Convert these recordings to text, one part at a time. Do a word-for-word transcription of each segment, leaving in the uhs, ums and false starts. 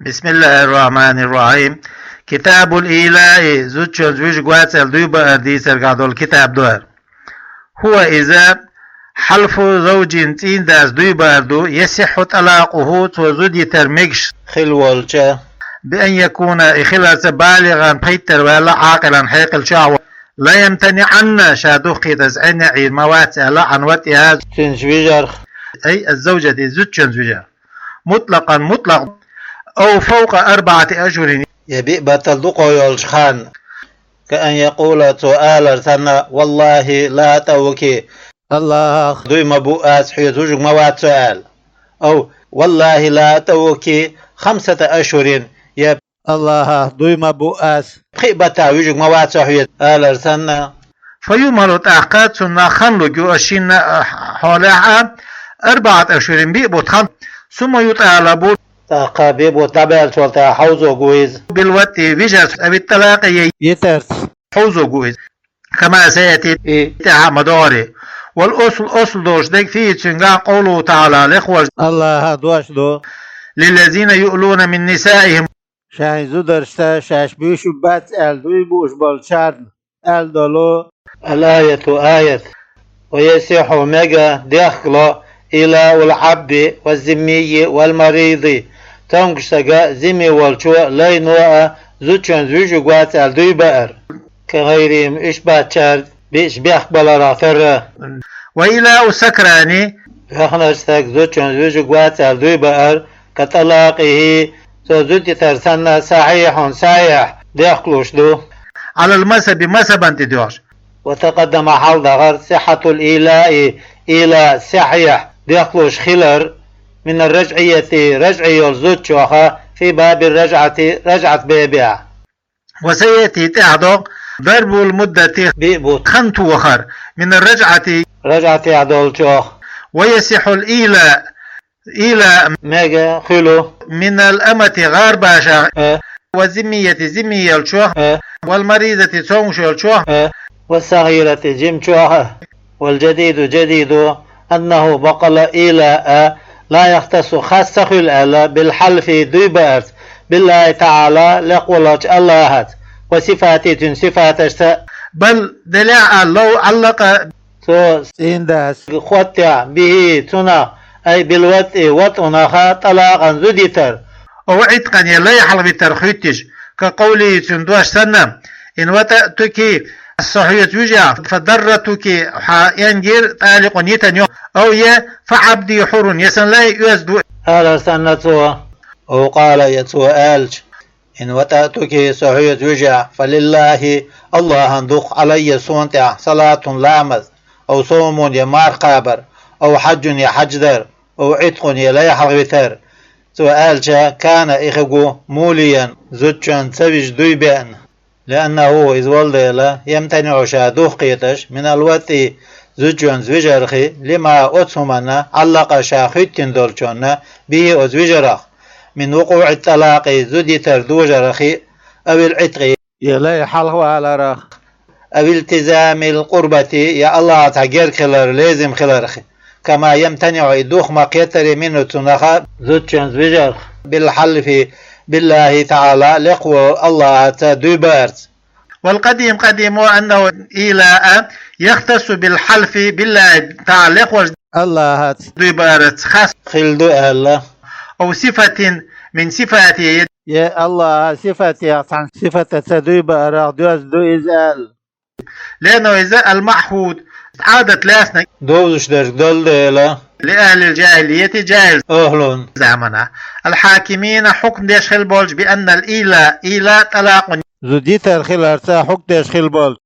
بسم الله الرحمن الرحيم. كتاب الإيلاء, зудчоьнца вуьжург вац аьлла дуй баар дийцаргахь долу китаб ду хӀара. هو, иза, حلف زوج, цӀийнан дас дуй баар ду, يصح طلاقه, цо зуда йитар мегаш хилла волча, بأن يكون, и хиларца, بالغا, пхийттара ваьлла, عاقلا, хьекъалчохь а, لا يمتنعن, ша духкхетарца Ӏин а Ӏийр ма вац аьлла, عن وطئها, цуьнца вижарх, أي الزوجة, зудчоьнца вижарх. مطلقا, мутлакъ, أو فوق أربعة أشهر, я биъ баттал дукха йолчу хан. كأن يقول, цо алар санна: والله لأطأك, АллахӀах дуй ма бу ас, хьоьца вуьжург ма вац со аьлла. أو والله لأطأك خمسة أشهر, я АллахӀах дуй ма бу ас, пхи баттахь вуьжург ма вац со хьоьца алар санна. فيمهل, тӀаккха цунна хан луьгу, а, шинна, а, хьолехь а, أربعة أشهر, биъ бутт хан, ثم يطالب, тӀаккха биъ бутт дӀабаьллачул тӀаьхьа хьовзо гу иза, بالوطء, вижарца, أو الطلاق, я йитарца хьовзо гу иза. كما سيأتي, и тӀаьхьа ма догӀуре. والأصل, асл долуш дерг, فيه, цуьнгахь, قوله تعالى, лекха волчу АллахӀан дош ду: للذين يؤلون من نسائهم, шайн зударшца шаьш буьйш бац аьлла дуй бууш болчарна аьлла долу. الآية, аят. ويصح, мега, дехкало, إيلاء العبد والذمي والمريض, цомгуш стага, зимми волчо, лайно а, зудчоьнца вуьжург вац аьлла дуй баар, كغيرهم, уьш бацчара, биъча бехк баларах тера. وإيلاء السكران, вехначу стага зудчоьнца вуьжург вац аьлла дуй баар, كطلاقه, цо зуда йитар санна, صحيح, сахьихь, дехкалуш ду. على المذهب, мазхӀабан тӀе доьгӀуш. وتقدم, хьалдахара, صحة الإيلاء, إيلاء сахьихь, дехкалуш хилар, من الرجعية, ражӀий йолу зудчух, في باب الرجعة, ражӀат бебехь. وسيأتي, тӀаьхьа догӀу, ضرب المدة, биъ бутт хан тохар, من الرجعة, ражӀатехь долчух. ويصح الإيلاء, إيلاء, мега, хуьлу, من الأمة, гӀарбашах, а, والذمية, зимми йолчух, а, والمريضة, цомгуш йолчух, а, والصغيرة, жимачух, а. والجديد, жадиду, أنه, баккъала, إيلاء لا يختص, хас ца хуьлу аьлла, بالحلف, дуй баарца, بالله تعالى, лекха волчу АллахӀаца, وصفاته, цуьнан сифаташца, بل, делахь а, لو علق, цо цӀийнан дас хоттехь, به, цунах, أي بالوطء, ватӀунах, طلاقا, зуда йитар, أو عتقا, я лай хьалхавитар хӀоьттича, كقوله, цуьнан дош санна: إن وطأتك, со хьоьца вуьжехь, فضرتك, хьан энгир, طالق, йитина ю, أو, я, فعبدي حر, я сан лай оьзда ву, алар санна цо. أو قال, я цо аьлча: إن وطأتك, со хьоьца вуьжехь, فلله, АллахӀан ду-кх, علي, суна тӀехь, صلاة, ламаз, أو صوم, я марха кхабар, أو حج, я хьаьж дар, أو عتق, я лай хьалхавитар. Цо аьлча, كان, и хир бу, موليا, зудчоьнца ца вижа дуй беана. لأنه, иза волу дела, يمتنع, ша духкхеташ, من الوطء, зудчоьнца вижарх, لما, оцу хӀуманна, علق, ша хӀоьттина долчунна, به, оцу вижарах, من وقوع الطلاق, зуда йитар дожарх, أو العتق, я лай хьалхаваларх, أو التزام القربة, я АллахӀаца герга хилар лезим хиларх, كما يمتنع, и дух ма кхеттаре, منه, цунах, зудчоьнца вижарх, بالحلف بالله تعالى, лекха волу АллахӀаца дуй баарца. والقديم, къадим, هو أنه الإيلاء يختص بالحلف بالله تعالى, лекха волчу АллахӀаца дуй баарца хас хилла ду аьлла. أو صفة من صفاته, я АллахӀан сифатех цхьана сифатаца дуй баарах доьзна ду иза аьлла. لأنه, иза, المعهود, Ӏадат лаьцна, довзуш дерг долу дела, لأهل الجاهلية, жаьхӀил, أهل, заманахь, الحاكمين, хьукм деш хилла болчу, بأن الإيلاء, إيلاء طلاق, зуда йитар хиларца хьукм деш хилла болчу.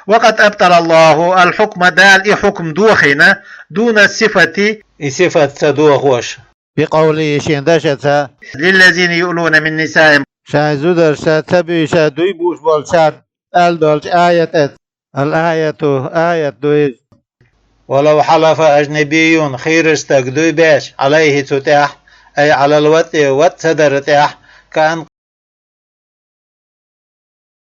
وقد أبطل الله الحكم, Дала и хьукм дохийна, دون الصفة, и сифат ца дохош. بقوله, шен дашаца: للذين يؤلون من نسائهم, шайн зударшца ца буьйша дуй бууш болчарна, аьлла долчу аятаца. الآية, аят ду иза. ولو حلف أجنبي, хийрачу стага дуй беш, عليه, цу тӀехь, أي على الوطء, ватӀ ца дарна тӀехь, كأن